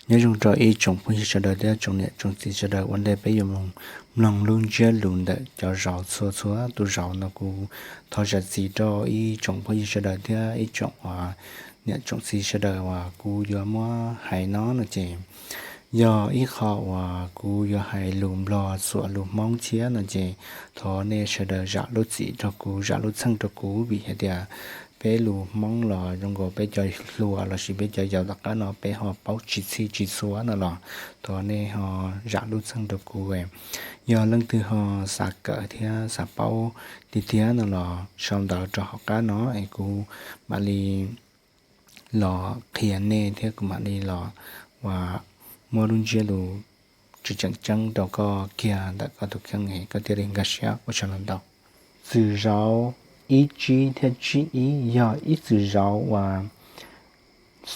Nyob zoo rau ib tsoom phooj ywg sawv daws thiab tsoom niam tsoom txiv sawv daws. Ua ntej peb yuav mus mloog lub ntsiab lus ntawm cov zauv txhua txhua tus zauv no, kuv thov zam txim rau ib tsoom phooj ywg sawv daws thiab ib tsoom niam tsoom txiv sawv daws uas kuv yuav muab hais no no ces yog ib qho uas kuv yuav hais lus Nplog xuas lus Hmoob thiab no ces thov nej sawv daws zam lub txim rau kuv, zam lub txheej rau kuv, vim hais tias peb lus Hmoob los zoo nkaus peb cov hluas lossis peb cov yaus tom qab no peb ho paub tsis txhij tsis txhua no los thov nej ho zam lub txheej rau kuv. Yog leej twg ho xav kawm thiab xav paub tiag tiag no los sau ntawv rau hauv qab no es kuv mam li los qhia nej thiab kuv mam li los uas muab lub ntsiab lus tseem ceeb rau koj kiag ntawm koj tus kheej es koj thiaj li nkag siab ua tsaug ntau. Txwm zauv ib tsib thiab tsib ib yog ib txwm zauv uas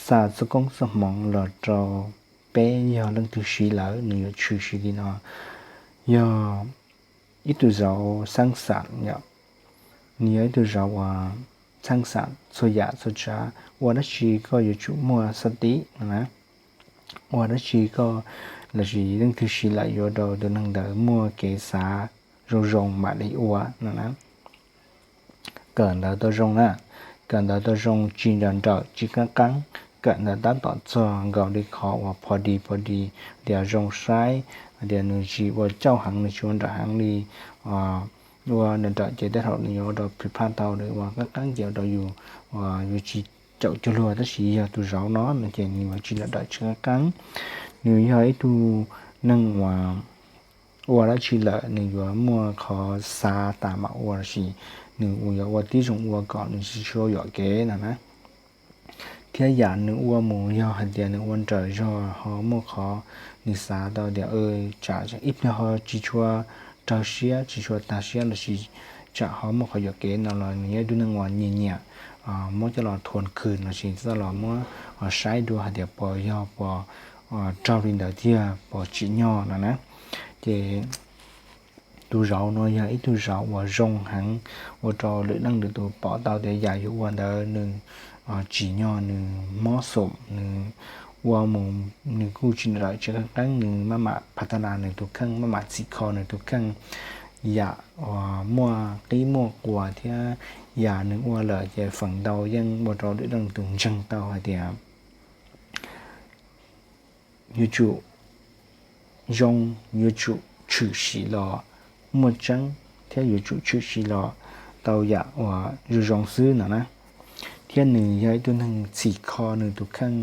xa txoj koob txoj hmoov los rau peb, yog leej twg siv lawm nws yuav tshwm sim li no. Yog ib tug zauv xeeb xam yom, nws yog ib tug zauv uas xeeb xam txhua yam txhua tsav, ua dab tsi koj yuav tsum muaj xab tib no na. Ua dab tsi koj lossis leej twg siv lawm yuav rau tus neeg ntawd muaj kev xav zoo zoo mam li ua no na. Kawm ntawv tau zoo na, kawm ntawv tau zoo tsis nrawm nrawm tsis qeeb qeeb, kawm ntawv tab tom txog nkaus li qhov uas pho di pho di, tias zoo saib, tias nws tsis ua cauj heev nws tsis ua nrawm heev li, ua nrawm nrawm ces tej thaum nws yuav ua rau phiv phaj tau, nws ua qeeb qeeb ces ua rau yus, yus tsis caum cuag luag. Tab sis yog tus zauv no no ces nws yuav tsis nrawm nrawm tsis qeeb qeeb, nws yog ib tug neeg uas ua dab tsi lawm nws yuav muaj qhov xav tas mam ua lossis nws yuav ua tib zoo ua kom nws tsis tshua yuam kev no na. Thiab yam nws ua mus yog hais tias nws ua nrawm zog ho muaj qhov nws xav tau tias tsam ib pliag ho tsis tshua raug siab tsis tshua tag siab lossis tsam ho muaj qhov yuam kev no los nws yog ib tug neeg uas nyiam nyiam muab coj los thuam khwm lossis coj los muab saib dua hais tias puas yog puas raug li ntawd tiag puas tsim nyog no na. Ces tus zauv no yog ib tug zauv uas zoo heev, ua rau lwm leej lwm tus pom tau tias yam yus ua ntawd nws tsim nyog, nws mob xoom, nws ua mus nws kuj tsis nrawm tsis qeeb qeeb, nws maj mam phav thas nas nws tus kheej, maj mam txhim kho nws tus kheej. Yam uas muaj qib muaj quas thiab yam nws ua lawm ces feem ntau yeej ua rau lwm leej tus ntseeg tau hais tias yuav tsum zoo, yuav tsum tshwm sim los muaj tseeb thiab yuav tsum tshwm sim los tau yam uas zoo zoo xwb no na. Thiab nws yog ib tug neeg txhim kho nws tus kheej,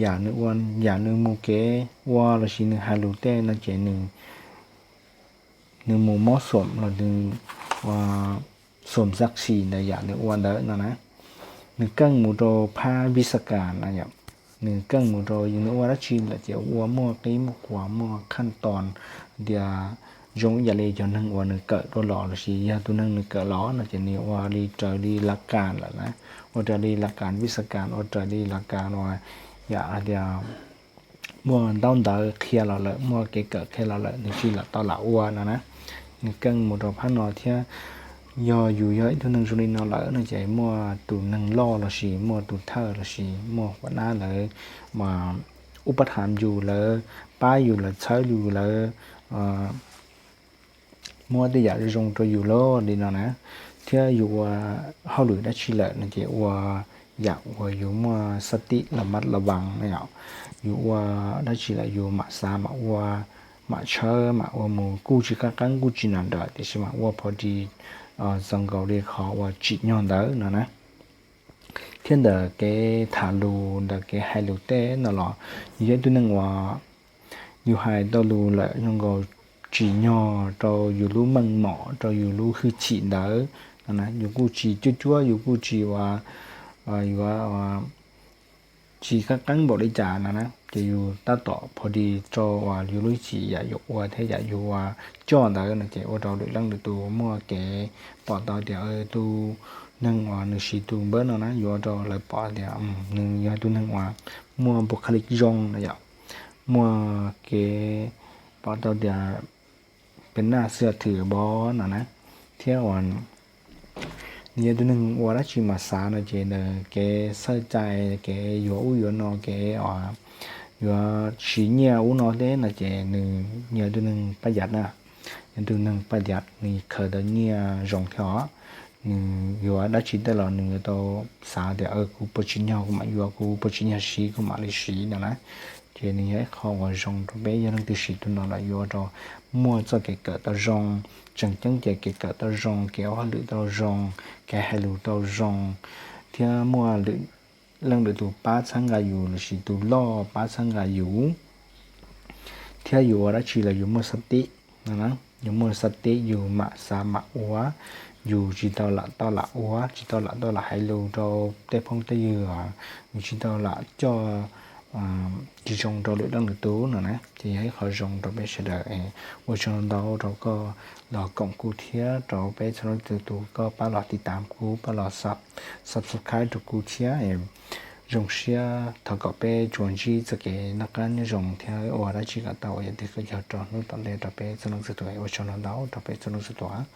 yam nws ua, yam nws mus kev ua lossis nws hais lus tej no ces nws mus mob xoom los nws ua xoom xab xis ntawm yam nws ua ntawd no na. Nws keej mus rau phab vis xab kas na yom, nws keej mus rau nws ua dab tsi lawm ces ua muaj qib muaj quas muaj khaj toos tias zoo ib yam li cov neeg uas nws kawm dua los lossis yog tus neeg nws kawm los no ces nws ua li raws li lav kas lawm na, ua raws li lav kas vis xab kas, ua raws li lav kas uas yam hais tias muaj ntaub ntawv qhia los lawm, muaj kev kawm qhia los lawm, nws tsis lam tau lam ua no na. Nws keej mus rau phab no thiab. Yog yus yog ib tug neeg zoo li no lawm no ces muaj tus neeg loj lossis muaj tus thawj lossis muaj huam nab lawv mas ub pab tham yus, lawv pab yus, lawv txhawb yus, lawv muab tej yam zoo zoo rau yus lawm li no na. Thiab yus ua hauj lwm dab tsi lawm no ces ua yam uas yus muaj xab tib los mab los vaas na yom. Yus ua dab tsi lawm yus mam xav mam ua, mam tshawb mam ua mus, kuj tsis qab qeeb kuj tsis nrawm nrawm tiam sis mam ua pho di txaus nkaus li qhov uas tsim nyog ntawd no na. Thiab ntawm kev tham lus, ntawm kev hais lus tej no los yus yog ib tug neeg uas yus hais tau lus lawm zoo nkaus tsim nyog rau yus lub meej mom, rau yus lub hwj chim ntawd no na. Yus kuj tsis cuab cuab, yus kuj tsis ua, yuav tsis qab qeeb npaum li cas no na, ces yus tab tom pho di rau uas yus lub hwj chim, yam yus ua thiab yam yus ua coj ntawd no ces ua rau lwm leej lwm tus muaj kev pom tau tias tus neeg uas nws siv tus npawb no na yuav ua rau lawv pom tias nws yog tus neeg uas muaj npau khaj li zoo no yom, muaj kev pom tau tias pes naj xwm thwm npov no na. Thiab uas nws yog tus neeg ua dab tsi mas xav no ces ntawm kev xawj cai, kev yuav ub yuav no, kev uas yuav siv nyiaj ub no thiab no ces nws yog tus neeg paj yam na, yog tus neeg paj yam nws khaws tau nyiaj zoo thiab os. Nws yuav dab tsi tej los nws yuav tau xav tias kuv puas tsim nyog kuv mam yuav, kuv puas tsim nyog siv kuv mam li siv no na. Ces nws yog ib qho uas zoo rau peb yog leej twg siv tus no los yuav ua rau muaj txoj kev kawm tau zoo, tseem ceeb ces kev kawm tau zoo, kev ua hauj lwm tau zoo, kev hais lus tau zoo, thiab muaj lwm leej lwm tus pab txhawb nqa yus lossis tus loj pab txhawb nqa yus, thiab yus ua dab tsi los yus muaj xab tib no na. Yus muaj xab tib yus mam xav mam ua, yus tsis tau lam tau lam ua, tsis tau lam tau lam hais lus rau tej phooj tej ywg, yus tsis tau lam coj tsis zoo rau lwm leej lwm tus no na. Ces yog ib qho zoo rau peb sawv daws. Ua tsaug ntau rau koj los koom kuv thiab rau peb txhua leej txhua tus koj pab los tiv tas kuv, pab los subscribe rau kuv thiab. Zoo siab thov kom peb tsuas ntsib txoj kev noj qab nyob zoo thiab ua dab tsi kom tau uas yog tiag koj yog rau hnub tom ntej rau peb txhua leej txhua tus. Ua tsaug ntau ntau rau peb txhua leej txhua tus.